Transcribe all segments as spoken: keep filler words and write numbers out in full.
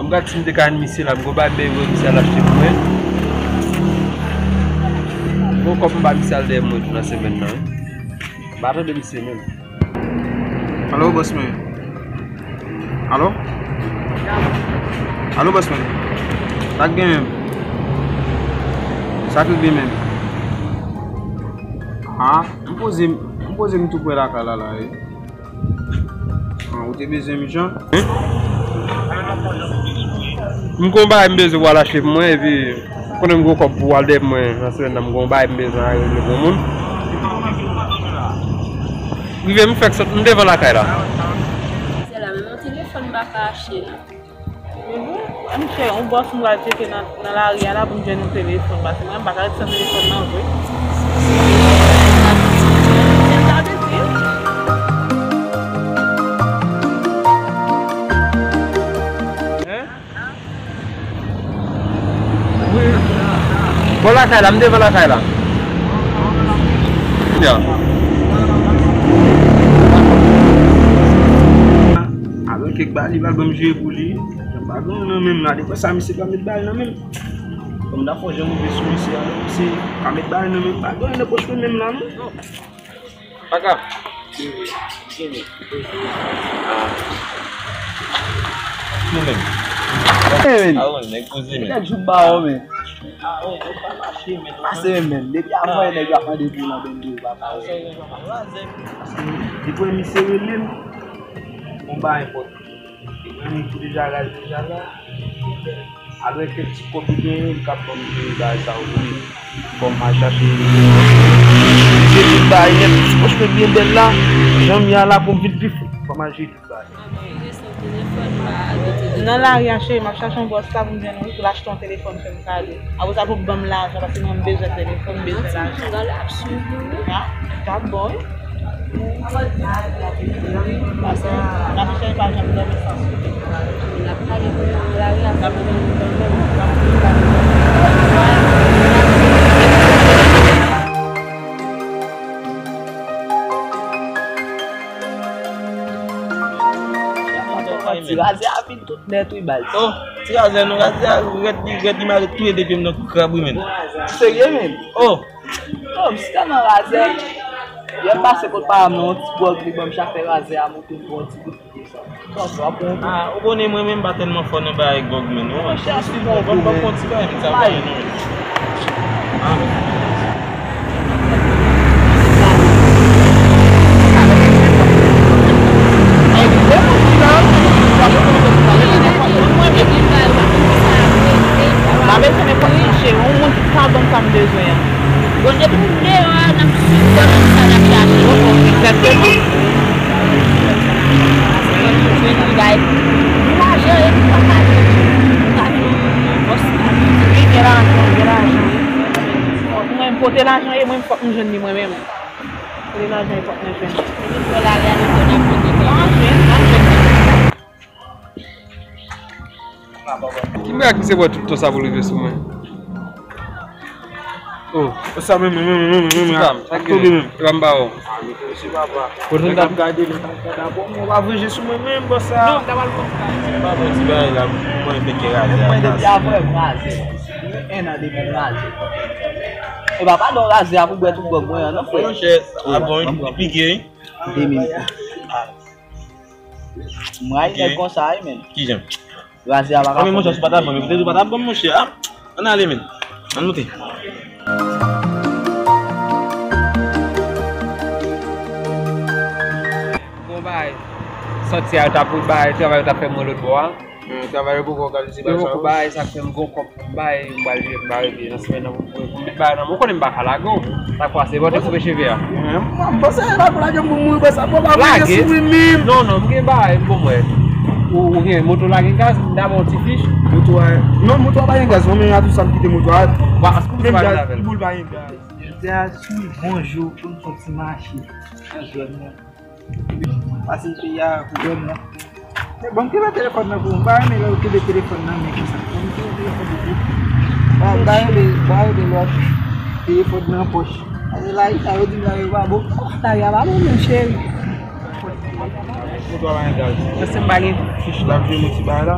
Gad si m te ka jwenn misye la, m gon bagay m bezwen misye al achte pou mwen. Gon kòb m ba misye al dèyè mwen tou nan semèn nan, wi. M pa tande misye menm. Alo, bòs mwen. Alo? Alo, bòs mwen. Sa k gen menm? Sa k gen menm? Ah, m poze, m poze m tou prè lakay la, la, wi. Ah, ou te bezwen m jan? M gon bagay m bezwen pou al achte pou mwen, epi konnen m gon kòb pou al dèyè mwen nan semèn nan, m gon bagay m bezwen al regle pou moun. Rive m fèk sot, m devan lakay la. Se la menm yon telefòn m pa ka achte la. Ann chè, yon bòs m pral tcheke nan, nan lari a la pou m jwenn yon telefòn, paske mwen m pa ka ret san telefòn nan vre. Hein? Wi. Bò lakay la, m devan lakay la. Ya. Avèk kèk ba li pa ban m jwe pou li. Jan pa gen nan menm la, depi sa misye pa met bagay nan menm. Kòm n ap fè yon jan rive sou misye a, misye pa met bagay nan menm, pa gen nan pòch mwen menm la non. Paka. Nou menm. Hey, men. Ah, nèg poze, men. Nèg jou ba ou, men. Pase, men, men. Depi avan, nèg yo ap mande pou nan bende, yo pa pale. Depi misye rele m, yon bagay enpòtan. Li menm tou deja raz deja la. Apre kèk ti kòb li genyen, li ka ban m vini bagay sa yo pou li. Fò m al chache. Se tout bagay nèt, ti pòch mwen byen bèl la. Jan m ye a la pou m vin pi fou. Fò m al jere tout bagay. Nan lari a, cheri, m ap chache yon bòs la pou m jwenn wi, pou l achte yon telefòn, fè m kado. Apre sa, pou l ban m lajan, paske mwen, m bezwen telefòn, m bezwen lajan. Ah, t ap bon, wi. Ti razè a fin tout nèt wi baz. Oh, ti razè non, razè a rèd li, rèd li mare tou de pye m nan kou krab wi menn. Serye menn? Oh. Oh, m si tèlman razè. Yè m pase kot paran m nan yon ti gwòg li ban m chak fè razè a moute m pran yon ti gout. Ah, ou konnen mwen menm m pa tèlman fò nan bagay gwòg menn non. Monchè, si bon, bon, bon, bon, ti bagay, men sa pa yon non. Ah, men. Pa bezwen nenpòt moun, cheri, yon moun ki ka ban m sa m bezwen an. Bon, depi nou deyò a, n ap swiv kò n ap sa n ap chache. Egzakteman. Gen lajan, gen lajan. Mwen, kote lajan ye, mwen, fòk m jwenn li mwen menm. Kote lajan ye, fòk mwen jwenn li. Mwen jwenn, mwen jwenn. Ki mwen ak misye bò tout tan sa pou rive sou mwen? Oh. Sa menm, menm, menm, menm, menm, sa k ap tonbe menm. Epa m ba ou. Kote n t ap gade, mwen pa vranje sou mwen menm, bòs sa. Non, m ta pral pran ti bagay la, mwen te ke razè. Mwen depi avè m razè. Mwen en an depi m razè. Epa pa don razè a pou bwè tout gwòg mwen an, non, frè. Monchè, a bon, li pike, wi. De minit. M rayi nèg konsa wi menn. Kijan? Razè a pa ka fè. Monchè, si w pa t ap ban m, epi w pa t ap ban m, monchè. Ah, ann ale menn. Ann moute. Bon bagay. Sòti a, yo t ap bay, travay yo t ap fè mwen lòt bò a. Hmm, travay yo poko òganize bagay sa yo. Yo poko bay, sa k fè m gon kòb pou m bay, m pral jere pou m pa rete nan semèn nan pou, pou, pou m met bagay nan men w. Ou konnen m pa ka lage w. Sa k pase, bon, te koupe cheve a. M panse la pou lage m pou mouri konsa, bon, pa vranje sou mwen menm. Non, non, m gen bagay, m bon mwen. Ou, ou gen moto la gen gaz, m ta ba w ti fich. Moto a, non, moto a pa gen gaz, non, men a tout sa m kite moto a. Menm gaz, boul pa gen gaz. Jodi a, si bon jou pou n fè ti mache nan zòn nan. Pase peyi a pou zòn nan. Men bon, m kenbe telefòn nan pou ou. M pa renmen lè yo kenbe telefòn nan men konsa. Bon, m kenbe telefòn nan pou ou. Ba, ba yo de, ba yo de lòt telefòn nan pòch. Pase la, sa yo di m la yo pa bon. La yo pa bon, men cheri. Moto a pa gen gaz. Paske m pa gen fich la. L ap jwe yon ti bagay la.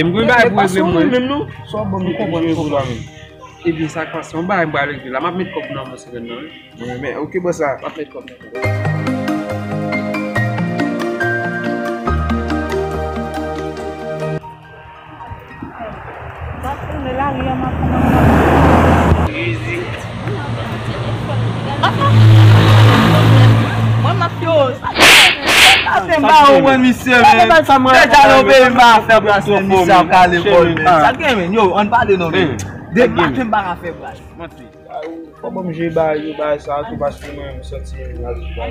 E m gen bagay pou regle mwen. Menm non. Sa w ban m, m konprann, m konprann. Ebyen, sa k pase? Yon bagay m pral regle la. M ap met kòb nan men sèvèl nan, wi. Mwen, men, oke, bòs la. M ap met kòb nan men. M ap tounen lari a, m ap pran. Mwen, m ap yo. Sa se m pa konprann misye, men. Deja nan peyi m pa fè bras, men misye ap kale kò l, men. Sa gen, men, yo, ann pale non, men. Depi maten m pa ka fè bras. Fò ban m jwe bagay yo, bagay sa a tou, paske mwen, m santi m la, fò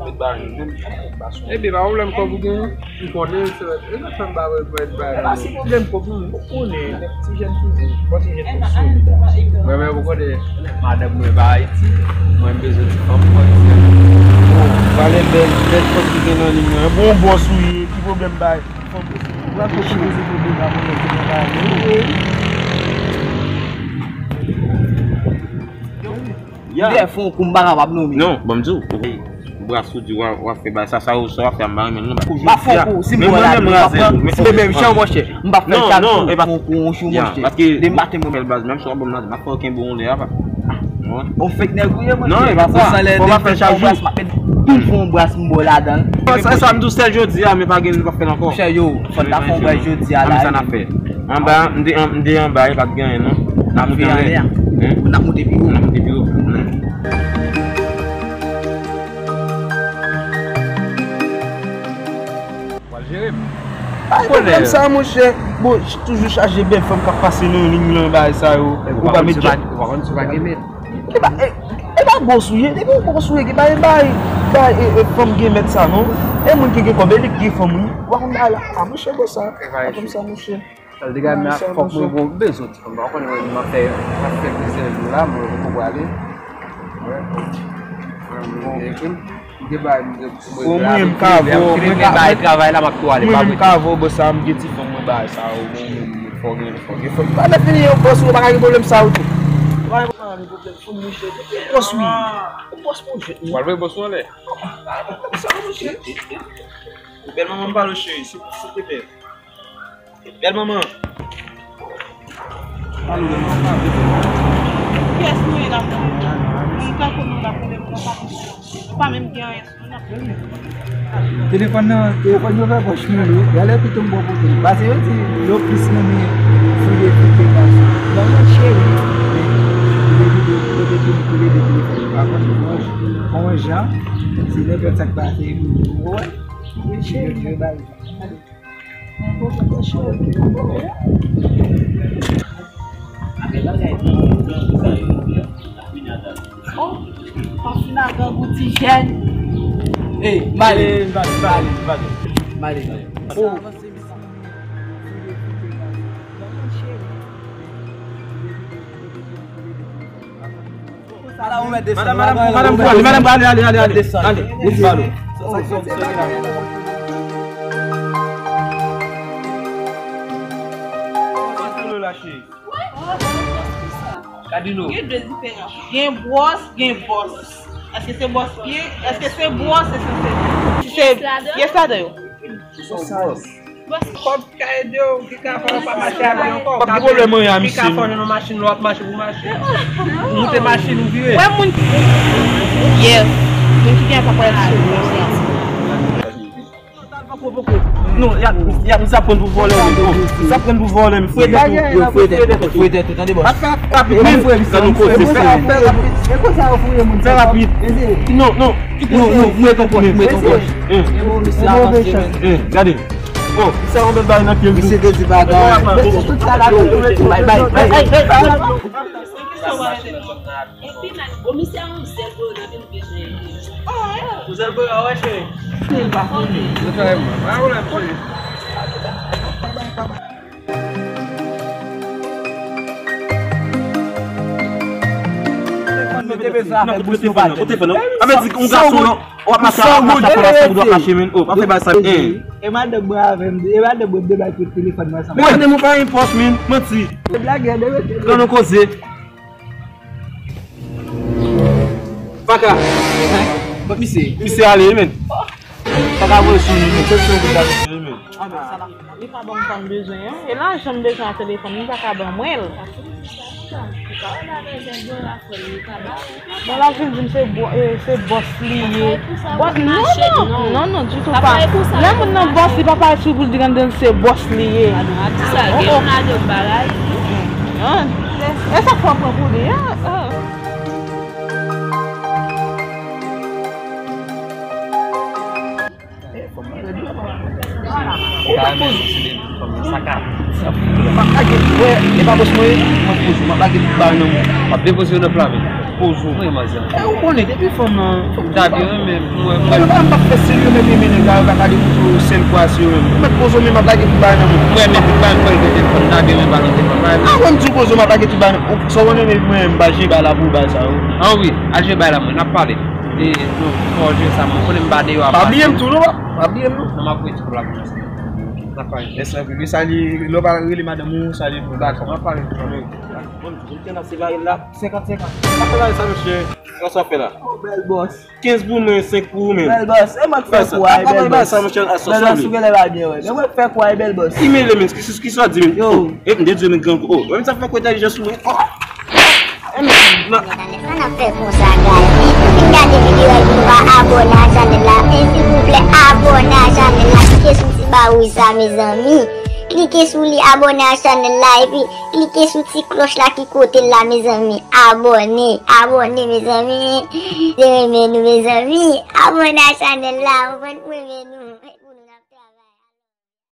met bagay yo, menm jan, pa sou. Ebyen, pa pwoblèm, kòb ou genyen, m konnen, se, e nan fanm ba wè, wè, bagay la. Pa si pwoblèm, kòb ou, ou konnen, nèg ti jèn toujou, fò ti jèn toujou solid. Mwen menm, ou konnen, madanm mwen pa Ayiti, mwen, m bezwen ti fanm, fò ti jèn. Bon, pale bèl, bèl fanm ki gen nan liy mwen, bon bòs ou ye, ki pwoblèm bay? Ya. Lè fon kou m pa kapab non, men. Non, ban m di w. Bras ou di w ap fè bagay sa, sa ou sa w ap fè a, m pa renmen l non. M pa fon kou, si m pran la, m pa pran, se menm jan, monchè. M pa fè chak jou, fon kou yon jou, monchè. Depi maten mwen fè l baz, menm si w ap ban m nan, m ap fè w kenbe yon lè a, pa. Ou fèk nèg ou ye, monchè. Non, e pa sa. Fò w pa fè l chak jou. Pil fè yon bras m bò ladan. Sa, sa m di w sèl jodi a, men pa gen, m p ap fè l ankò. Monchè, yo, fò n ta fè yon bras jodi a la. Sa n ap fè? Anba, m te, m te anba, e pa t gen anyen, non. N ap moute anlè. N ap moute pi wo. N ap moute pi wo. Pral jere m. Ay, pwoblèm sa, monchè. Bon, toujou chaje bèl fanm k ap pase nan liy lan, bagay sa yo. Ou pa met djòb. Ou pa konn si w pa gen mèt. Ki ba, e, e pa bòs ou ye, depi w bòs ou ye, ki ba, e ba, e, e, fanm gen mèt sa, non. E moun ki gen kòb, e li k gen fanm, wi. Ou pa konn bagay la. A, monchè, bòs sa. E pa fanm sa, monchè. Sa l te gade, men fòk mwen gon bezwen ti fanm. Ou konnen mwen, m ap fè, m ap fè plizyè jou la, mwen poko prale. Mwen, mwen, mwen, mwen, mwen, mwen, mwen, Bon, mwen menm ka vo, mwen ka, mwen menm ka vo, bon, sa m gen ti fanm mwen bay sa yo, bon, mwen fò gen, fò gen, fò gen. Pa mèt vini yon bòs ou pa ka gen pwoblèm sa yo tou. Pa gen pwoblèm, fò mwen jwenn. Bòs wi. Bòs pou jwenn. Ou pral voye bòs ou anlè. Sa mwen jwenn. Bèl manman m pale cheri, silteplè. Bèl manman. Pyès nou ye la pou nou. Moun tankou nou la pou nou, nou pa menm gen anyen sou nou, n ap fè. Telefòn nan, telefòn yo fè pòch nou, wi. Gade pito m bò kote m. Pase yo di, yo plis renmen fouye fouye gason. Nan yon cheri. Yo te di, yo te di, yo te di telefòn yo pa pòch, pòch. Kon jan, se nenpòt sa k pase, ou wè. Wi, cheri. Yo, yo bay. Oh, pa fin a grangou ti jèn. Ey, m ale, m ale, m ale. Oh. Madanm, madanm, madanm, ale, ale, ale, ale. Ale, desann. Ale. Gen de diferans. Gen bwòs, gen bòs. Èske se bwòs pye? Èske se bwòs? Èske se, si se pyès ladan yo? Kòb ka ede w, ki ka fè w pa mache a pye ankò. Kòb ki pwoblèm mwen a misye. Ki ka fè w nan machin, lè w ap mache pou machin. Ou moute machin, ou vire. Wè moun. Yes. Moun ki gen apapòl la. Non, y ap, y ap, sa pran pou vòlè, wi. Sa pran pou vòlè, wi. Fouye tèt ou, fouye tèt ou, tande bòs. Fè rapid, men fè rapid. Fè rapid. Non, non. Non, non, fouye tèt ou, fouye tèt ou. Gade. Oh, sa yon bèl bagay nan pye l. Misye te di bagay. Bay, bay, bay. Epi, man, bon, misye a yon zèl boyo nan vin bezwen. Yon zèl boyo, a wè, cheri. Li pa fini. Li pa fini. Pa pwoblèm, cheri. Mete bezwen avè bous nou pa di. Sa vle di yon gason, non? W ap mache, w ap mache, w ap mache, w ap mache, men. Oh, pa fè bagay sa, hein. E madanm mwen avè m, e madanm mwen de bay pou telefòn mwen ansanm. Mwen, mwen pa gen pòch, men. Manti. Se blagè, de rete. Grann nou koze. Kaka. Bat misye. Misye ale, wi, men. Kaka voye sou li, men. Se sou li, men. Ah, men sa la. Li pa ban m sa m bezwen an. E lajan m bezwen a telefòn, li pa ka ban mwen l. Bon, l ap vin di m se bò-, eh, se bòs li ye. Bòs, non, non, non, non, ditou pa. Lè moun nan bòs, li pa parèt sou pou l di grann se bòs li ye. Oh, oh. Non. E sa fò pran pou li, ah, ah. Ou pa poze. Sa ka. M ap lage, wè, e pa bòs mwen ye, m ap poze, m ap lage tout bagay nan men. M ap depoze yo nan pla men. Poze. Mwen manzè. E ou konnen, depi fanm nan. Fanm ta byen renmen, mwen. Mwen pa, m pa fè serye, men, men, men, nèg la, yo pa ka depoze yo sèl fwa si yo menm. Ou mèt poze, men m ap lage tout bagay nan men. Mwen, men, tout bagay, mwen, mwen, mwen, ta byen renmen balon de fanm. Ah, mwen, m di w poze, m ap lage tout bagay nan men. Sa w konnen, men, mwen, m ba je bay la pou bay sa, yo. Ah wi, al je bay la, mwen, n ap pale. E, nou, fò w jwe sa, mwen konnen m pa deyò a pase. Pa bliye m tou, non, pa bliye m, non. Non, m ap voye ti kòb la pou mwen. N ap pale. Mèsi anpil. Wi, salye, lè w pa rele madanm ou, salye nou. Dakò, m ap pale. Bon, m te nan se bagay la, senkant senkant. Apa bagay sa, mesye? Sa sa fè la? Oh, bèl bòs. Kenz pou mwen, senk pou ou menm. Bèl bòs, e mwen k fè kou a, bèl bòs. Apa bagay sa, mesye? Bèl bòs, ou genlè pa byen wè. Men mwen k fè kou a, bèl bòs. Ki mele, men, ki, ki sa di, men? Yo. E, m te di, men, gran kou. Oh, men sa fè kou entèlijan sou mwen. Oh. Sa n ap fè konsa, guys? Fin gade videyo a, epi nou pa abòne a chanèl la. Men silvouplè, abòne a chanèl la. Klike sou ti ba wouj sa, mezanmi. Klike sou li, abòne a chanèl la, epi klike sou ti klòch la ki kote l la, mezanmi. Abòne, abòne, mezanmi. Se renmen nou, mezanmi. Abòne a chanèl la, ou konprann, renmen nou.